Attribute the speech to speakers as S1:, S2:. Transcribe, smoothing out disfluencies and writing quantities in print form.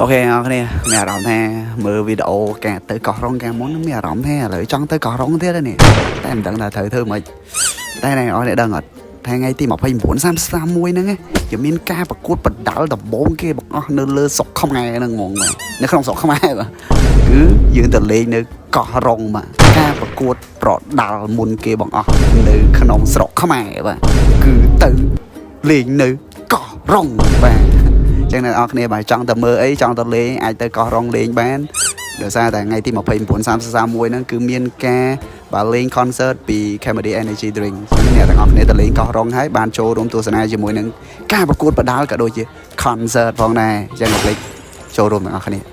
S1: OK អ្នកគ្នាមានអារម្មណ៍ថាមើលវីដេអូការទៅកោះរ៉ុងកាលមុនមានអារម្មណ៍ថាឥឡូវចង់ទៅកោះរ៉ុងទៀតហើយនេះតែមិនដឹងថាត្រូវធ្វើម៉េចតែអ្នកនរអ្នកដឹងអត់ថ្ងៃទី29 30 31ហ្នឹងគេមានការប្រកួតប្រដាល់ដំបូងគេបង្អស់នៅលើស្រុកខ្មែរហ្នឹងហ្មងបាទនៅក្នុងស្រុកខ្មែរបាទគឺយើងទៅលេងនៅកោះរ៉ុងបាទការប្រកួតប្រដាល់មុនគេបង្អស់នៅក្នុងស្រុកខ្មែរបាទគឺទៅលេងនៅកោះរ៉ុងបាទ ចឹងអ្នកនរគ្នាបើចង់ទៅមើលអីចង់ទៅលេងអាចទៅកោះរ៉ុងលេងបានដោយសារតែថ្ងៃទី29 30 31ហ្នឹងគឺមានការបាទលេង concert ពី Cambodia Energy Drink ចឹងអ្នកទាំងអស់គ្នាទៅលេងកោះរ៉ុងហើយបានចូលរួមទស្សនាជាមួយនឹងការប្រកួតប្រដាល់ក៏ដូចជា concert ផងដែរចឹងកុំភ្លេចចូលរួមទាំងអស់គ្នា។